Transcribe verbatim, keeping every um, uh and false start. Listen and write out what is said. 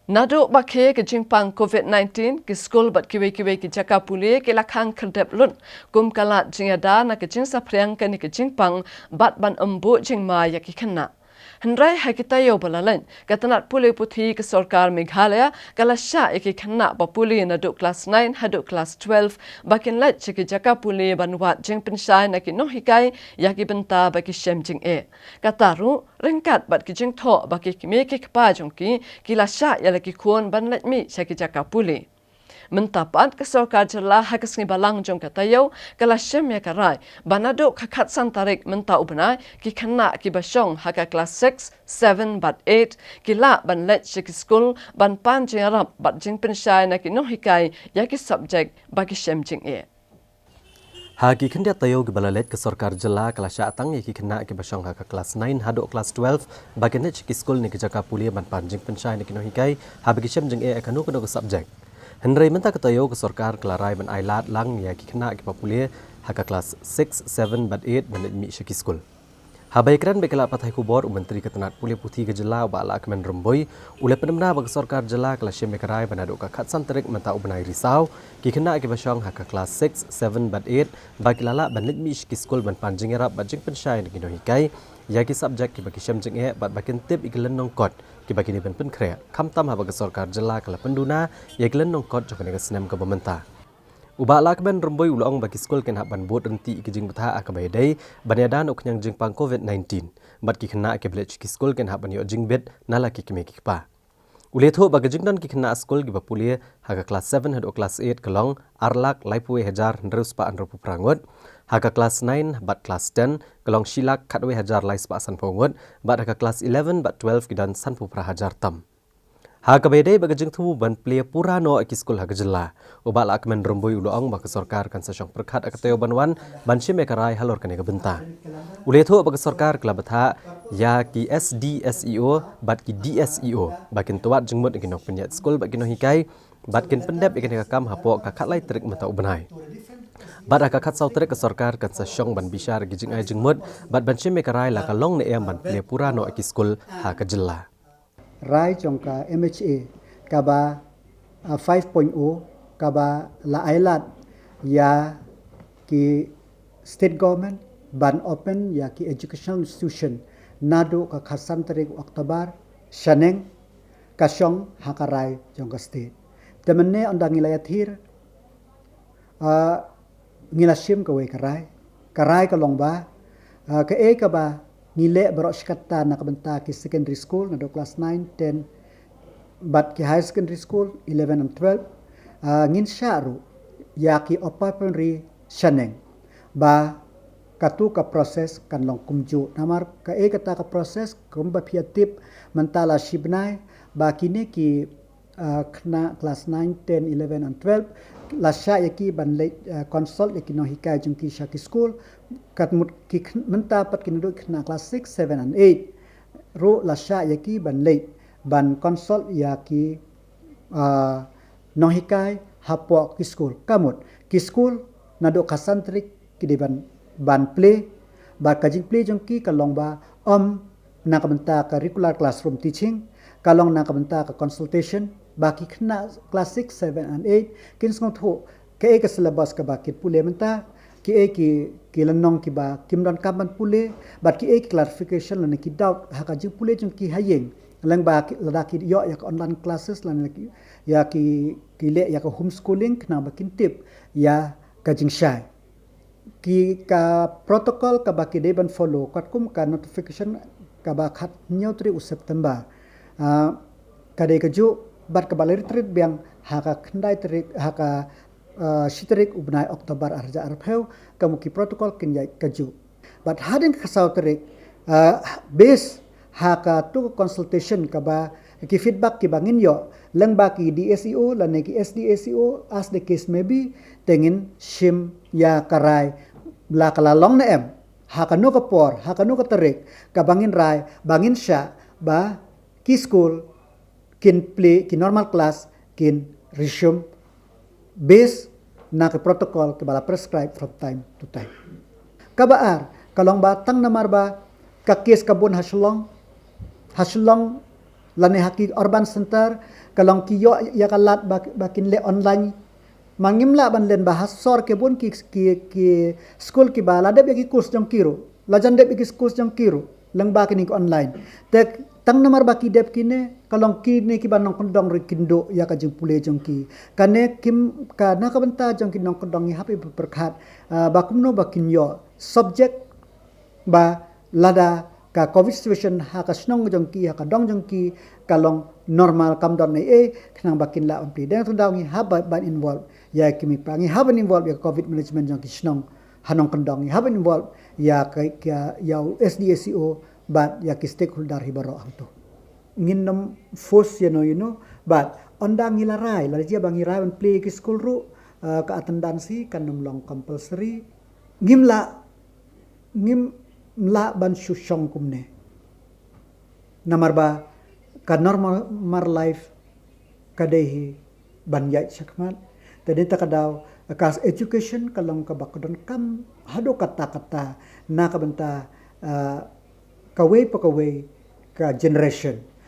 Naduh ba khie ka jingpang COVID nineteen, ki skul bad kiwei kiwei ki jaka pule ki la khang khyrdep lut kum ka lad jingïada na ka jingsaphriang kane ka jingpang bad ban ym buh jingma ïa ki khynnah. Hynrei ha ki taïew ba la leit, ka tnat pule puthi ka sorkar Meghalaya ka la shah ïa ki khynnah ba pule naduh klas nine haduh klas twelve ba kin leit sha ki jaka pule ban wad jingpynshai na ki nonghikai ïa ki bynta ba ki shem jingeh. Kata ruh ryngkat bad ki jingthoh ba ki kmie ki kpa jong ki ki la shah ïa la ki khun ban leit mih sha ki jaka pule. Mynta pat ka sorkar jylla ha ka sngi Balang jong ka taïew ka la shim ïa ka rai ba naduh ka khatsan tarik mynta u bnai ki khynnah kiba shong ha ka klas six, seven bad eight ki lah ban leit sha ki skul ban pan jingïarap bad jingpynshai na ki nonghikai ïa ki subject ba ki shem jingeh. Ha ki khyndiat taïew kiba la leit ka sorkar jylla ka la shah tang ïa ki khynnah kiba shong ha ka klas nine haduh klas twelve ba kin leit sha ki skul ne ki jaka pule ban pan jingpynshai na ki nonghikai haba ki shem jingeh ïa kano kano ka subject. Hynrei mynta ka taïew ka sorkar ka la rai ban ai lad lang ïa ki khynnah kiba pule ha ka klas six, seven bad eight ban leit mih sha ki skul. Haba ïakren bad ki lad pathai khubor, u Myntri ka tnat pule puthi ka jylla u Bah Lahkmen Rymbui u la pyndem ba ka sorkar jylla ka la shim ïa ka rai ba naduh ka khatsan tarik mynta u bnai Risaw ki khynnah kiba shong ha ka klas six, seven bad eight ba ki la lah ban leit mih sha ki skul ban pan jingïarap bad jingpynshai na ki nonghikai ïa ki subject kiba ki shem jingeh bad ba kin tip ïa ki lynnong kot kiba ki dei ban pynkhreh, khamtam haba ka sorkar jylla ka la pynduna ïa ki lynnong kot jong kane ka snem kaba mynta. U Bah Lahkmen Rymbui u la ong ba ki skul kin hap ban bud ryntih ïa ki jingbthah ha kaba ïadei ban ïada na u khñiang jingpang COVID nineteen bad ki khynnah kiba leit sha ki skul kin hap ban ïoh jingbit na la ki kmie ki kpa. U la ïathuh ba ka jingdon ki khynnah skul kiba pule ha ka klas seven haduh klas eight ka long ar lak laiphew wei hajar hynriew spah hynriewphew phra ngut, ha ka klas nine bad klas ten ka long shi lak khatwei hajar lai spah sanphew ngut bad ha ka klas eleven bad twelve ki don sanphew phra hajar tam. Ha kaba ïadei bad ka jingthmu ban plie pura noh ïa ki skul ha ka jylla, u Bah Lahkmen Rymbui u la ong ba ka sorkar kan sa shong pyrkhat ha ka taïew ban wan ban shim ïa ka rai halor kane ka bynta. U la ïathuh ba ka sorkar ka la bthah ïa ki S D S E O bad ki D S E O ba kin wad jingmut ïa ki nongpynïaid skul bad ki nonghikai bad kin pyndep ïa kane ka kam hapoh ka khatlai tarik mynta u bnai. Bad ha ka khatsaw tarik ka sorkar kan sa shong ban bishar ïa ki jingai jingmut bad ban shim ïa ka rai la ka long ne em ban plie pura noh ïa ki skul ha ka jylla. Rai jong ka M H A kaba, ah, five point oh kaba la ai lad ïa ki state government ban open ïa ki educational institution naduh ka khatsan tarik October shaneng, ka shong ha ka rai jong ka state. Te mynne ynda ngi la ïathir, ah, ngi la shim kawei ka rai. Ka rai ka long ba, ah, kaei kaba ngi leh baroh shi katta na ka bynta ki secondary school naduh klas nine, ten bad ki higher secondary school eleven and twelve, ah, ngin shah ruh ïa ki upper primary shaneng ba katu ka process kan long kumjuh. Namar kaei kata ka process kumba phi ïa tip mynta la shi bnai ba kine ki, ah, khynnah klas nine, ten, eleven and twelve la shah ïa ki ban leit, ah, consult ïa ki nonghikai jong ki sha ki skul. Katmut ki khyn-, mynta pat ki naduh khynnah klas six, seven and eight ruh la shah ïa ki ban leit ban consult ïa ki, ah, nonghikai hapoh ki skul. Kamut ki skul naduh khatsan tarik ki dei ban, ban plie, bad ka jingplie jong ki ka long ba ym na ka bynta ka regular classroom teaching, ka long na ka bynta ka consultation, ba ki khynnah klas six, seven and eight kin sngewthuh kaei ka syllabus kaba kin pule mynta, kiei ki, ki lynnong kiba kim donkam ban pule, bad kiei ki clarification lane ki doubt ha ka jingpule jong ki ha ïing. Lyngba ki, lada ki ïoh ïa ka online classes lane ki, ïa ki, ki leh ïa ka homeschooling khnang ba kin tip ïa ka jingshai. Ki ka protocol kaba ki dei ban follow katkum ka notification kaba khathynñiew tarik u September, ah, ka dei kajuh bad kaba la ri tarik biang ha ka khyndai tarik, ha ka, ah, shi tarik u bnai October ar hajar arphew, ka mut ki protocol kin ïaid kajuh. Bad hadien ka saw tarik, ah, based ha katu ka consultation kaba ki feedback kiba ngin ïoh lyngba ki D S E O lane ki S D S E O, as the case may be, te ngin shim ïa ka rai la ka la long ne em, ha kano ka por, ha kano ka tarik kaba ngin rai ba ngin shah ba ki skul kin plie, ki normal class kin resume based na ka protocol kaba la prescribe from time to time. Kaba ar ka long ba tang namar ba ka case ka bun ha Shillong, ha Shillong Lane ha ki urban center, ka long ki ïoh ïa ka lad ba, ba kin leh online. Ma ngim lah ban len ba ha sor ki bun ki, ki, ki skul kiba la dep ïa ki course jong ki ruh. La jan dep ïa ki course jong ki ruh. Lyngba kine ki online. Te tang namar ba ki dep kine, ka long kine kiba nongkyndong ruh kin duh ïa ka jingpule jong ki. Kane kim, ka na ka bynta jong ki nongkyndong ngi hap ban pyrkhat, ah, ba kumno ba kin ïoh subject ba lada ka covid situation ha ka shnong jong ki, ha ka dong jong ki, ka long normal, kam don ei ei, khnang ba kin lah ban plie. Dang tu daw ngi hap ban, ban involve ïa ki MIPA, ngi hap ban involve ïa covid management jong ki shnong ha nongkyndong, ngi hap ban involve ïa ka, ka, ïa u SDSEO bad ïa ki stakeholder hi baroh hangtu. Ngin nym force ïa no ïa no, bad ynda ngi la rai, la jia ba ngi rai ban plie ki skul ruh, eh, ka attendance hi kan nym long compulsory. Ngim lah, ngim lah ban shu shong kumne. Namar ba ka normal mar life ka dei hi ban ïaid shakhmat. Te dei ta ka daw, ka education ka long kaba ka donkam haduh katta katta, na ka bynta, ah, kawei pa kawei ka generation.